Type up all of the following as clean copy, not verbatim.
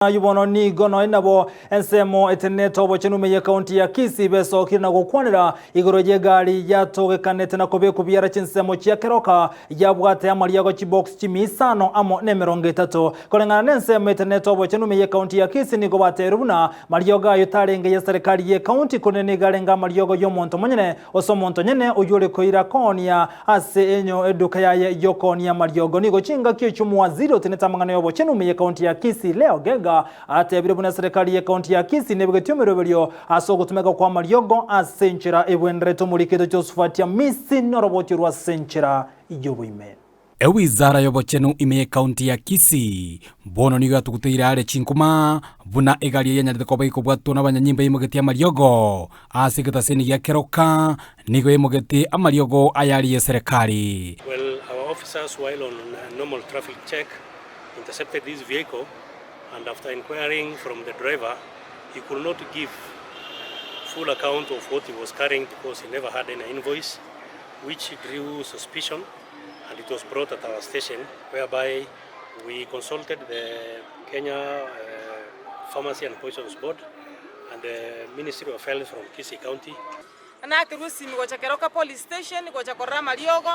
Ayio bono nigo nonya nabo ensemo etenenete obochenu ime y'ekaunti ya Kisii besokire na gokwanera igoro y'egari yatogekanete na kobekwa biara chinsemo chia keroka yabwate amariago chibox chimia isano amo nemerongo etato. Koreng'ana nensemo etenenete obochenu ime y'ekaunti ya Kisii nigo bateirwe buna mariogo ayio tarenge y'eserekari y'ekaunti korende nigo arenge amariogo y'omonto monyene gose omonto nyene oyio ore koira koonia Ase enyo eduka yaye y'okoonia amariogo nigo chingaki echio omowaziri otenete amang'ana y'obochenu ime y'ekaunti ya Kisii Leo Gega atebire buna eserekari y'ekaunti ya Kisii nebegetie omeroberio ase ogotumeka kw'amariogo ase enchera ebwenerete omorikito Josephat Amisi noroboti orwo ase enchera y'oboime. Ewizara y'obochenu ime y'ekaunti ya Kisii bono nigo yatuguteire are chinkuma buna egari eye yanyarete koba ekobwatwa nabanyanyimbo yaimogetie amariogo ase egetaseni gia keroka nigo yaimogetie amariogo ayare y'eserekari. Well, our officers while on a normal traffic check intercepted this vehicle and after inquiring from the driver he could not give full account of what he was carrying because he never had any invoice which drew suspicion and it was brought at our station whereby we consulted the Kenya Pharmacy and Poisons Board and the Ministry of Health from Kisii County. Nakerwa esimi gocha Keroka Police Station gocha korora amariogo,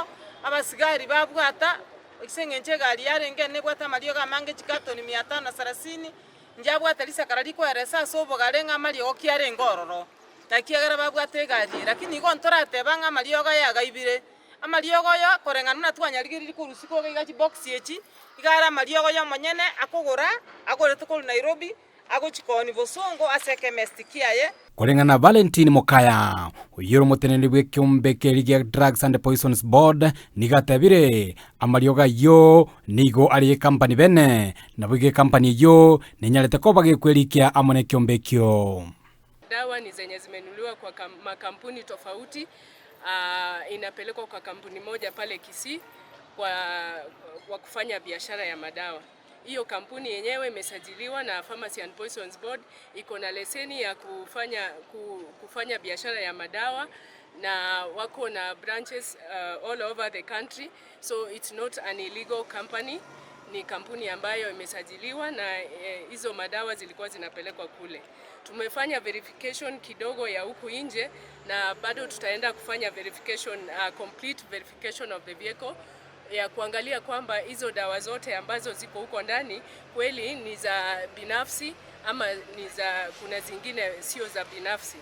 abasigari babwata, ase eng'encho egari yarenge ene ebwate amariogo amange chikatoni mia tano na sarasini, inche abwate risakara rikoeresa ase obogare ng'a amariogo ki arenge ororo, nakiagera babwate egari eye. Lakini igo ntorateba ng'a amariogo aya agaibire, Amariogo oyo koreng'ana buna twanyarigereiri korwa isiko iga iga chibox echi, iga are amariogo ya omonyene akogora, agorete korwa Nairobi, agochia koonia bosongo ase ekemesti kiaye. Koreng'ana na Valentine Mokaya, oyio ore omoteneneri bw'ekeombe keria gia Drugs and Poisons Board, nigo atebire, Amariogo ayio nigo are y'ekampani bene, naboigo ekampani eyio nenyarete koba gekwerikia amo nekeombe ekio. Dawa ni zenye zimenunuliwa kwa makampuni tofauti inapelekwa kwa kampuni moja pale Kisii kwa, kwa kufanya biashara ya madawa. Hiyo kampuni yenyewe imesajiliwa na Pharmacy and Poisons Board, iko na leseni ya kufanya, kufanya biashara ya madawa na wako na branches all over the country so it's not an illegal company. Ni kampuni ambayo imesajiliwa na hizo madawa zilikuwa zinapelekwa kule. Tumefanya verification kidogo ya huku nje na bado tutaenda kufanya verification, complete verification of the vehicle ya kuangalia kwamba hizo dawa zote ambazo ziko huko ndani kweli ni za binafsi ama ni za kuna zingine sio za binafsi.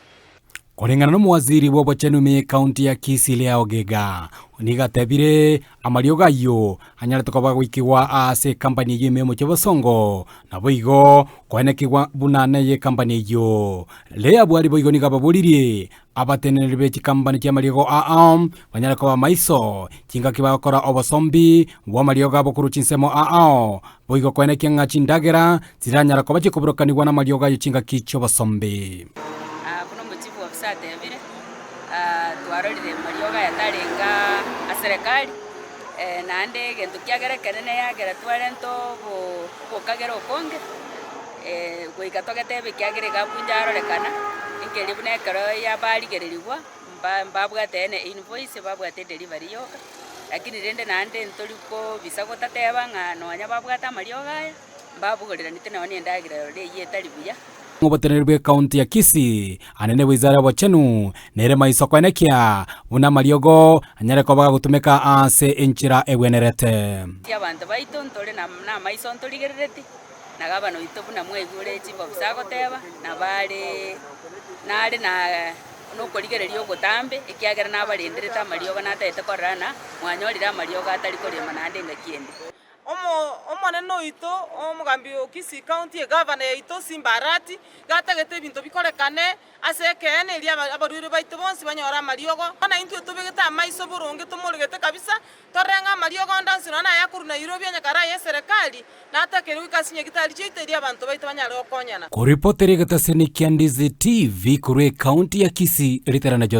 Koreng'ana nomowaziri bw'obochenu ime y'ekaunti ya Kisii Leah Ogega, nigo atebire amariogo ayio anyarete koba goikigwa ase ekampani eyio ime y'omochie bosongo, naboigo koenekigwa buna neye ekampani eyio. Leah bwari boigo nigo ababoririe abateneneri be chikampani chi'amariogo ao banyare koba maiso chingaki bagokora obosombi bw'amariogo abo korwa chinsemo ao, boigo koenekia ng'a chindagera tiranyara koba chikoburukanigwa namariogo ayio chingaki chi'obosombi. Buna omochifu ofisa atebire, twarorire mariogo aya tarenge aa serikali, naende egento kiagera ekenene yagera twarenta obo obokagera okonge, goika togetebe ekiagera iga abunja arorekana, enkeri buna ekero yabarigererigwa, mba mbabwate ene invoice babwate edelivery yoka, lakini rende naende ntori kobisa gotateba ng'a nonya babwate amariogo aya. Mbabogoreranete nao nendagera ere eyio etari buya. Oboteneneri bw'ekaunti ya Kisii, anene bw'Wizara y'Obochenu, nere maiso koenekia buna amariogo anyare koba gagotumeka ase enchera egwenerete. Abanto baito ntore namaiso ntorigerereti, na gavana oito buna mwaigure chief officer agoteba, nabo are nare na nokorigereria ogotambe, ekiagera nabarenderete amariogo natagete korora ng'a mwanyorire amariogo atari korema naende engaki ende. Omonene oito, omogambi o Kisii County, egavana yaito Simba Arati, iga atagete ebinto bikorekane ase ekeene erio abarwaire baito bonsi banyore amariogo. Bono intwe tobegete amaiso boronge tomoregete kabisa, torore ng'a amariogo onde onsi nonya naya korwa Nairobi onye kare aye eserekari, natakeire goika ase chinyagitari chiaito erio abanto baito banyare gokonyana. Koripotera egetaseni kia Ndizi TV korwa ekaunti ya Kisii, Riterana Joseph.